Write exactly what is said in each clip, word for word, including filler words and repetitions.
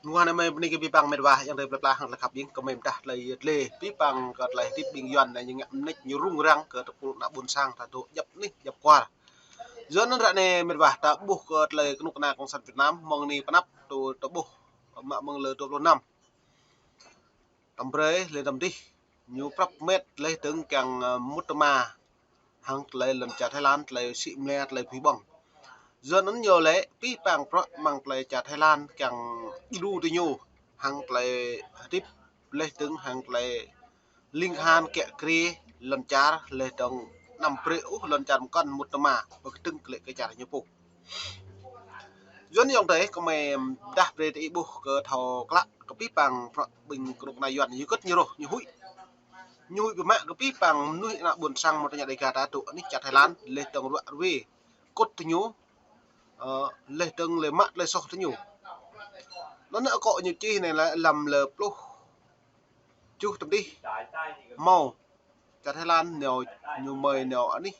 Nua anai mơi bơni kơ abih bang met wa, yang tơi plơi pla hăng tơlơi khăp ƀing, kơ mơi pơdah tơlơi yet lĕ, abih bang kơ tơlơi hơdip ƀing Yuan anai ñu ngă mơneč ñu rŭng răng kơ tơpul ană ƀôn sang ta dŏ djăp anih djăp kual. Yua anŭn ră anai met wa ta ƀuh kơ tơlơi kơnuk kơna Cộng sản Việt Nam, mơ̆ng anai pơ anăp tơ, ta ƀuh mă mơ̆ng lơ dua pluh năm. Tơm brơi lĕ tơm dih, ñu prăp met lĕ dơ̆ng kiăng, ơ, mŭt tơma hăng tơlơi lŏn čar Thái Lan, tơlơi sĭ mlĕ, tơlơi pui ƀơ̆ng. Yua anŭn ñu lĕ abih bang prăk mơ̆ng tơlơi čar Thái Lan kiăng djru tơ ñu hăng tơlơi hơdip lĕ dơ̆ng hăng tơlơi ling han kiă kriê lŏn čar lĕ dơ̆ng anăm brơi ôh lŏn čar mơkŏn mŭt tơma pơkơdơ̆ng kơ lĕ kơ čar ñu pô. Yua anŭn yang tơi kơ mơi pơdah brơi tơ ih ƀuh kơ thâo klă kơ abih bang prăk ƀing kơnuk kơna Yuan ñu kơ̆t ñu rŏh ñu huĭ. Ñu huĭ biă mă kơ abih bang mơnuih ană ƀôn sang mơ̆ng tơña Dêga ta dŏ anih čar Thái Lan lĕ dơ̆ng ruă rơwe kŭt tơ ñu, ơ, lĕ dơ̆ng lĕ mă tơlơi soh tơ ñu. Anŭn akŏ ñu čih anai lăm lơ pluh tơjuh tơm dih. Hmâo čar Thái Lan nao ñu mơi nao anih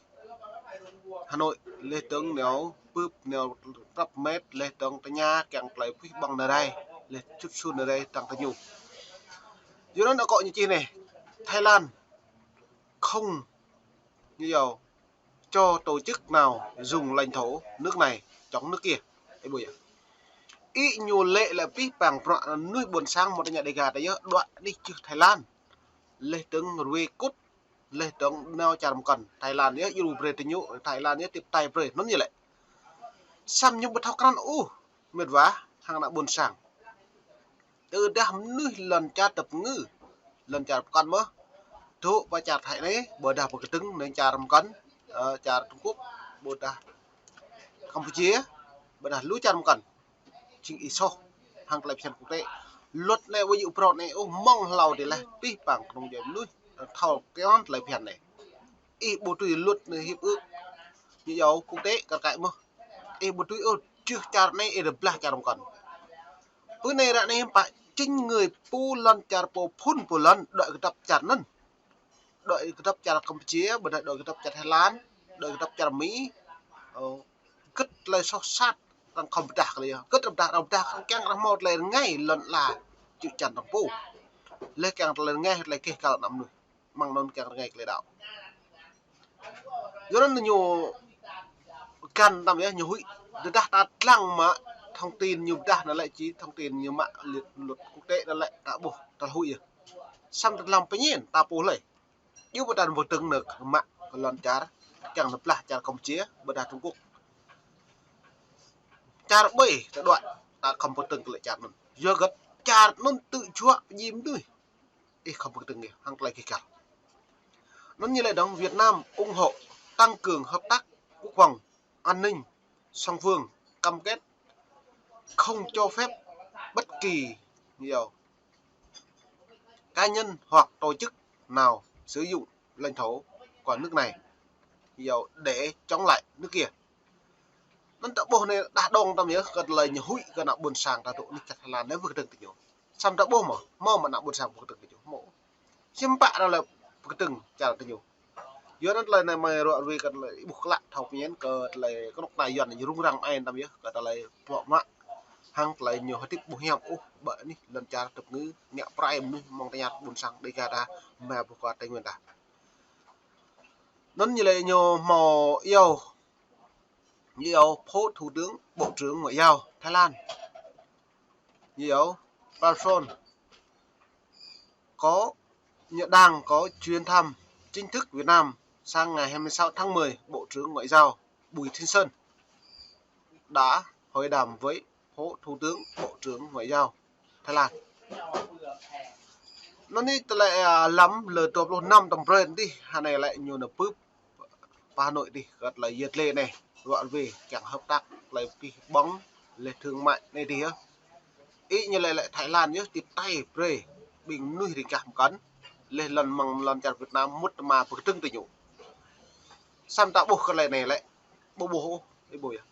Hà Nội lĕ dơ̆ng nao bưp nao prăp met lĕ dơ̆ng tơña kiăng tơlơi pui ƀơ̆ng nao rai lĕ čut sun nao rai tăng tơ ñu. Yua anŭn akŏ ñu čih anai, Thái Lan không, ñu yua, cho tổ chức nào dùng lãnh thổ nước này chống nước kia. Ih ƀuh yơh. Ih ñu lĕ lĕ abih bang prăk mơnuih ƀôn sang mơ̆ng tơña Dêga ta yơh dŏ anih čư̆ Thái Lan lĕ dơ̆ng rơwe kŭt lĕ dơ̆ng nao čar mơkŏn. Thái Lan yơh djru brơi tơ ñu, Thái Lan yơh tiếp tay brơi, anŭn ñu lĕ. Samơ̆ ñu ƀu thâo krăn ôh met wa hăng ană ƀôn sang. Tơdah mơnuih lŏn čar tơpơngư, lŏn čar mơkŏn mơ̆, dŏ pơ čar Thái anai, ƀôdah pơkơdơ̆ng nao čar mơkŏn, ơ, čar Trung Quốc, ƀôdah Campuchia, ƀôdah lu čar mơkŏn. Jing ih soh hăng tơlơi phiăn quốc tế. Luật anai ƀu djơ̆ prŏng anai ôh, mơ̆ng hlâo dih lĕ abih bang kơnung djuai mơnuih thâo kiăng tơlơi phiăn anai. Ih ƀu tui luật anai hiệp ước ñu yua quốc tế kar kaĭ mơ̆. Ih ƀu tui ôh, čư̆ čar anai ih rơblah čar mơkŏn. Pơ anai ră anai pă chính người pô lŏn čar pô phŭn pô lŏn dŏ kơdŏp čar anŭn. Dŏ kơdŏp čar Campuchia, ƀôdah dŏ kơdŏp čar Thái Lan, dŏ kơdŏp čar Mi. Ơ, kơ̆t tơlơi soh sat arăng khŏm pơdah kơ lĕ yơh. Kơ̆t arăng pơdah, arăng pơdah kiăng arăng hmâo tơlơi rơngai lŏn ala čư̆ čan arăng pô. Lĕ kiăng tơlơi rơngai, tơlơi keh kăl ană mơnuih. Mơ̆ng anŭn kiăng rơngai kơ lĕ đaŏ. Yua anŭn ñu găn tơm yơh, ñu huĭ. Tơdah ta lăng mă thông tin ñu pơdah anŭn lĕ či thông tin ñu mă luật, luật quốc tế anŭn lĕ ta ƀuh, ta huĭ yơh. Samơ̆ ta lăng pơñen, ta pô lơi. Yua ƀu ta pơkơdơ̆ng nao mă kơ lŏn čar, kiăng nao blah čar Campuchia, ƀôdah Trung Quốc. Čar ƀơi ta dŏ, ta khŏm pơkơdơ̆ng kơ lĕ čar anŭn. Yua hơget čar anŭn tŭ juă pơjing mơnuih. Ih khŏm pơkơdơ̆ng ih hăng tơlơi kih kăl. Anŭn ñu lĕ dơ̆ng Việt Nam ủng hộ tăng cường hợp tác quốc phòng, an ninh, song phương cam kết không cho phép bất kỳ nhiều cá nhân hoặc tổ chức nào sử dụng lãnh thổ của nước này nhiều để chống lại nước kia. Anŭn ta ƀuh anai đah đong tơm yơh, kơ tơlơi ñu huĭ kơ ană ƀôn sang ta dŏ anih čar Thái Lan anai pơkơdơ̆ng tơ ñu. Samơ̆ ta ƀuh mơ̆, hmâo mơ̆ ană ƀôn sang pơkơdơ̆ng tơ ñu, hmâo. Hiư̆m pă arăng lĕ pơkơdơ̆ng čar tơ ñu. Yua anŭn tơlơi anai mơi ruă rơwe kơ tơlơi ih ƀuh klă thâo pơñen kơ tơlơi kơnuk kơna Yuan anai ñu rŭng răng ai tơm yơh, kơ tơlơi pŏk mă hăng tơlơi ñu hơdip ƀu hiam ôh ƀơi anih lŏn čar tơpơngư ngă pơrai mơnuih mơ̆ng tơña ƀôn sang Dêga ta, mă ƀuh kơ Tây Nguyên ta. Anŭn ñu lĕ ñu hmâo iâu, ñu iâu Phó Thủ tướng, Bộ trưởng Ngoại giao Thái Lan, ñu iâu Prayut Chan-o-cha, có, ñu đang có chuyến thăm chính thức Việt Nam. Sáng ngày hai mươi sáu tháng mười, Bộ trưởng Ngoại giao Bùi Thanh Sơn đã hội đàm với Phó Thủ tướng, Bộ trưởng Ngoại giao Thái Lan. Anŭn anai tơlơi, ơ, lăm lơ dua pluh năm tơm brơi dih, hơnai lĕ ñu nao bưp pơ Hà Nội dih, kơ tơlơi yet lĕ anai, ruă rơwe kiăng hợp tác tơlơi pui ƀơ̆ng, lĕ thương mại anai dih yơh. Ih ñu lĕ lĕ Thái Lan yơh tiếp tay brơi ƀing mơnuih ri kah mơkŏn, lĕ lŏn mơ̆ng lŏn čar Việt Nam mŭt tơma pơkơdơ̆ng tơ ñu. Samơ̆ ta ƀuh kơ tơlơi anai lĕ ƀu ƀuh ôh, ih ƀuh yơh.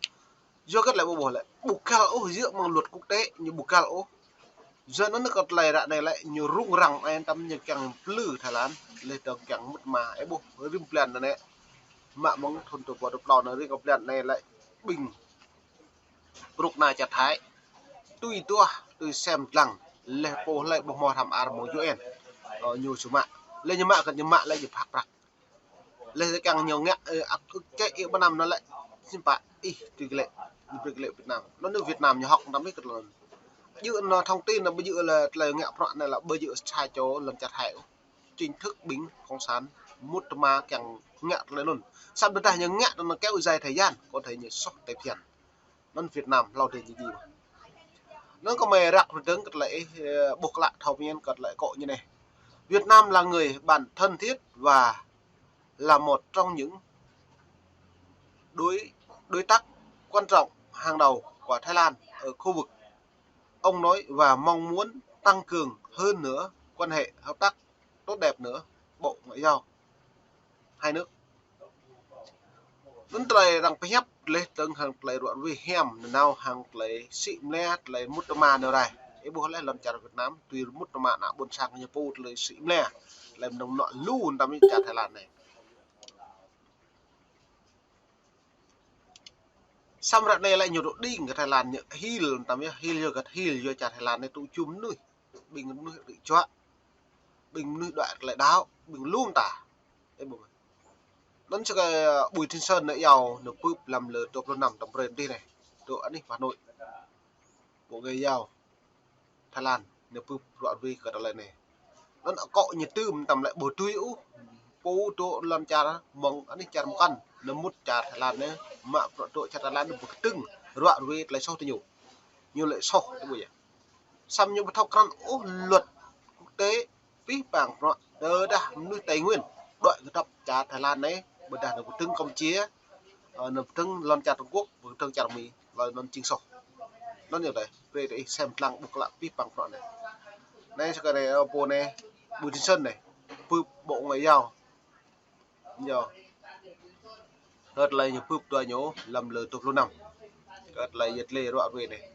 Yua hơget lĕ ƀu ƀuh lĕ, ƀu găl ôh, yua mơ̆ng luật quốc tế ñu ƀu găl ôh. Yua anŭn kơ tơlơi ră anai lĕ ñu rŭng răng ai tơm ñu kiăng plư Thái Lan, lĕ dơ̆ng kiăng mŭt tơma, ih ƀuh rĭm blan anai. Mă mơ̆ng thŭn dua pluh dua pluh anai rĭm blan anai lĕ ƀing kơnuk kơna čar Thái tui duah tui sem lăng, leh pô hlơi ƀu hmâo hrăm ar mơ̆ng U N. Ơ, ñu ču mă. Leh ñu mă kơ ñu mă leh ñu phak prăk. Leh kiăng ñu ngă, ơ, ăt ưh čĕ ih ƀu năm anŭn lĕ, hiư̆m pă ih tui glĕ, tui glĕ Việt Nam. Anŭn Việt Nam ñu hŏk tăm ih kơ tơlơi. Djơ̆ anŭn thông tin anŭn ƀu djơ̆ lĕ tơlơi ngă prăk anai lĕ ƀu djơ̆ sa čô lŏn čar Thái ôh. Chính thức ƀing cộng sản mŭt tơma kiăng ngă tơlơi anŭn. Samơ̆ tơdah ñu ngă tơlơi kéo dài thời gian, có thể ñu soh tơi phiăn. Anŭn Việt Nam hlâo dih ñu djơ̆. Anŭn kơ mơi răk rơdơ̆ng kơ tơlơi, ơ, ƀuh klă thâo pơmĭn kơ tơlơi akŏ ñu anai. Việt Nam là người bạn thân thiết và là một trong những đối, đối tác quan trọng hàng đầu của Thái Lan ở khu vực. Ông nói và mong muốn tăng cường hơn nữa quan hệ hợp tác tốt đẹp nữa, Bộ Ngoại giao hai nước. Anŭn tơlơi arăng pơhiăp leh tơ̆ng hăng tơlơi ruă ruih hiam, nanao hăng tơlơi sĭ mlĕ, tơlơi mŭt tơma nao rai. Ih ƀuh leh lŏn čar Việt Nam, tui mŭt tơma ană ƀôn sang ñu pô tơlơi sĭ mlĕ, tơlơi mơnơ̆ng anŏ lu tăm čar Thái Lan anai. Samơ̆ ră anai lĕ ñu dŏ đing kơ Thái Lan ñu hil tăm yơh, hil yơh găt hil yơh čar Thái Lan anai tŭ jum mơnuih. Ƀing mơnuih đĭ čuă. Ƀing mơnuih đuaĭ tơlơi đaŏ, ƀing lum ta. Ê, ƀuh. Anŭn sơ kơ Bùi Thanh Sơn anai iâu, ñu bưp lăm lơ dua pluh năm tăm brơi dih anai. Dŏ anih Hà Nội. Bộ Ngoại giao Thái Lan, ñu bưp ruă ruih kơ tơlơi anai. Anŭn akŏ ñu tơm tăm lĕ ƀu tui ôh. Pô dŏ lŏn čar mơ̆ng anih čar mơkăn, ñu mŭt čar Thái Lan anai, mă bruă dŏ čar Thái Lan anai ƀu kơtưng, ruă ruih tơlơi soh tơ ñu. Ñu lĕ soh tơ ƀuh yơh. Samơ̆ ñu ƀu thâo krăn ôh luật quốc tế pih pang bruă tơdah mơnuih Tây Nguyên đuaĭ kơ dŏp čar Thái Lan anai, ƀôdah ñu pơdơ̆ng Campuchia, ơ, ñu pơdơ̆ng lŏn čar Trung Quốc, pơdơ̆ng čar Mi, lơi anŭn jing soh. Anŭn yơh dêh, brơi tơ ih sem lăng ƀuh klă pih pang bruă anai. Anai sơ kơ anai, ơ, pô anai, Bùi Thanh Sơn anai, bưp Bộ Ngoại giao. Yơh. Kơ tơlơi ñu bưp dua ñu lăm lơ dua pluh năm. Kơ tơlơi yet lê ruă ruih anai.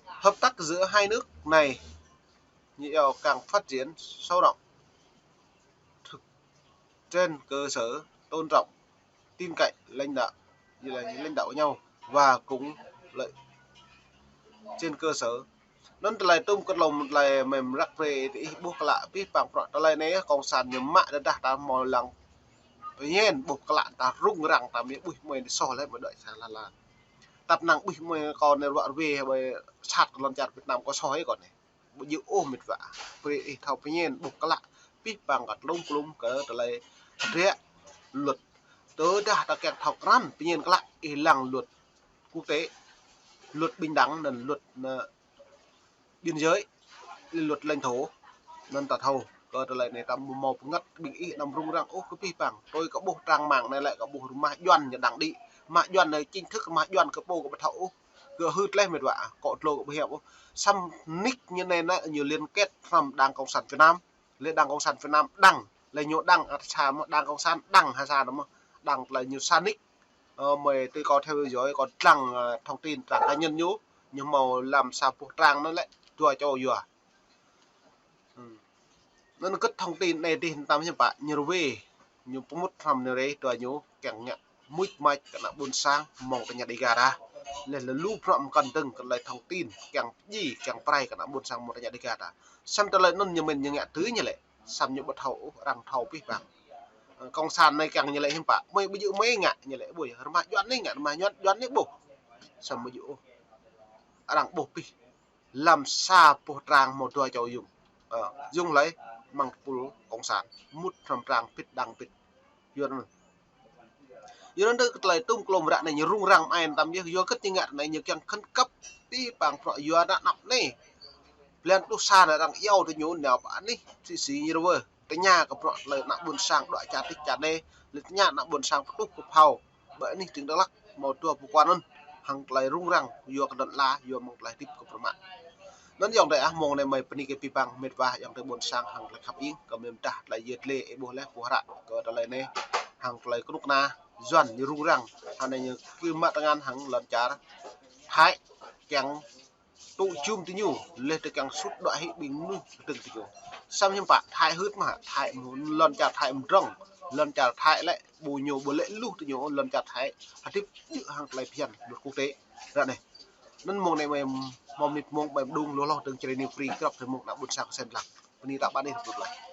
Hợp tác giữa hai nước này, ñu iâu, càng phát triển sâu rộng, thực, trên cơ sở tôn trọng, tin cậy lãnh đạo, như là lãnh đạo nhau và cùng lợi trên cơ sở. Anŭn tơlơi tŭm kơ lŏm tơlơi mơ̆ng răk brơi tơ ih ƀuh klă pih pang bruă tơlơi anai, cộng sản ñu mă tơdah ta hmâo lăng pơñen ƀuh klă ta rŭng răng ta mĭ ƀuh mơi anai soh leh mơi đuaĭ sa la la. Tăp năng ƀuh mơi kâo anai ruă ruih ƀơi sat kơ lŏn čar Việt Nam kâo soh ih kâo anai. Ƀu djơ̆ ôh mĕt wa. Brơi ih thâo pơñen ƀuh klă pih pang kơ tlŭm klŭm kơ tơlơi hơdră luật. Tơdah ta kiăng thâo krăn pơñen klă ih lăng luật quốc tế, luật bình đẳng anŭn luật, ơ, biên giới, luật lãnh thổ. Anŭn ta thâo kơ tơlơi anai ta hmâo pơngăt ƀing ih anăm rŭng răng ôh kơ pih pang. Tui kơ ƀuh trang mạng anai lĕ kơ ƀuh rơmah Yuan ñu đang đĭ. Rơmah Yuan anai chính thức rơmah Yuan kơ pô kơ ƀu thâo ôh. Kơ hưt leh mĕt wa, akŏ tlô kơ ƀu hiam ôh. Samơ̆ nick ñu anai anai ñu liên kết hrăm Đảng Cộng sản Việt Nam. Lĕ Đảng Cộng sản Việt Nam đăng, lĕ ñu đăng, ơ, sa mơ̆ Đảng Cộng sản đăng ha sa anŭn mơ̆, đăng tơlơi ñu sa nick. Ơ, mơi tui kâo theo dõi, kâo lăng, ơ, thông tin trang cá nhân ñu, ñu hmâo lăm sa boh trang anŭn lĕ dua čô yua. Hm. Anŭn gĭt thông tin anai dih tăm hiư̆m pă, ñu ruai, ñu pơmŭt hrăm anai rai dua ñu kiăng ngă muč mač kơ ană ƀôn sang mơ̆ng tơña Dega ta. Leh lơ lu bruă mơkăn dơ̆ng kơ tơlơi thông tin kiăng ji, kiăng pơrai kơ ană ƀôn sang mơ̆ng tơña Dega ta. Samơ̆ tơlơi anŭn ñu mĭn ñu ngă tui ñu lĕ. Samơ̆ ñu ƀu thâo ôh, arăng thâo pih pang. Ơ, cộng sản anai kiăng ñu lĕ hiư̆m pă. Mơi ƀu djơ̆ mơi ngă ñu lĕ ƀuh. Rơmah Yuan anai ngă, rơmah Yuan, Yuan anai ƀuh. Samơ̆ ƀu djơ̆ ôh. Arăng ƀuh pih. Lăm sa boh trang hmâo dua čô yŭng. Ơ, yŭng hlơi, mơ̆ng tơpul cộng sản. Mŭt hrăm trang pĭt đăng pĭt. Yua anŭn. Yua anŭn tơ kơ tơlơi tŭm kơ lŏm ră anai ñu rŭng răng mơai tăm yơh, yua gĭt ñu ngă anai ñu kiăng khân kăp pih pang bruă yua ană anăp anai. Blan pluh sa anai arăng iâu tơ ñu nao pơ anih, sĭ sĭ ñu rơwơ. Tơña kơ bruă tơlơi ană ƀôn sang đuaĭ čar tih čar anai, lĕ tơña ană ƀôn sang pơtuh pơphao. Ƀơi anih tring Dak Lak, hmâo dua pơkua anŭn, hăng tơlơi rŭng răng, yua kơ anŭn la, yua mơ̆ng tơlơi hơdip kơ pơrơmă. Anŭn ayŏng adơi ah, mơ̆ng anai mơi bơni kơ pih pang mĕt wa ayŏng adơi ƀôn sang hăng tơlơi khăp ing, kơ mơi pơdah tơlơi yet lê ih ƀuh leh, ƀuh hră kơ tơlơi anai, hăng tơlơi kơnuk kơna, Yuan ñu rŭng răng, hăng anai ñu kơ mă tơngan hăng lŏn čar Thái, kiăng tŭ jum tơ ñu, leh tơ kiăng sut đuaĭ hĭ ƀing mơnuih kơdơ̆ng tơ ñu. Samơ̆ hiư̆m pă, Thái hưt mơ̆, Thái mơ̆, lŏn čar Thái mơdrŏng, lŏn čar Thái lĕ, ƀu ñu ƀu lĕ luh tơ ñu, lŏn čar Thái, hơdip djơ̆ hăng tơlơi phiăn luật quốc tế. Ră anai. Anŭn mơ̆ng anai mơi Mơ̆ng mơnit mông ƀơi mơđung lu hloh dơ̆ng Jrai New Free, krăp tơmŭk ană ƀôn sang kơsen lăng. Bơni ră ƀă anai rơbut lăng.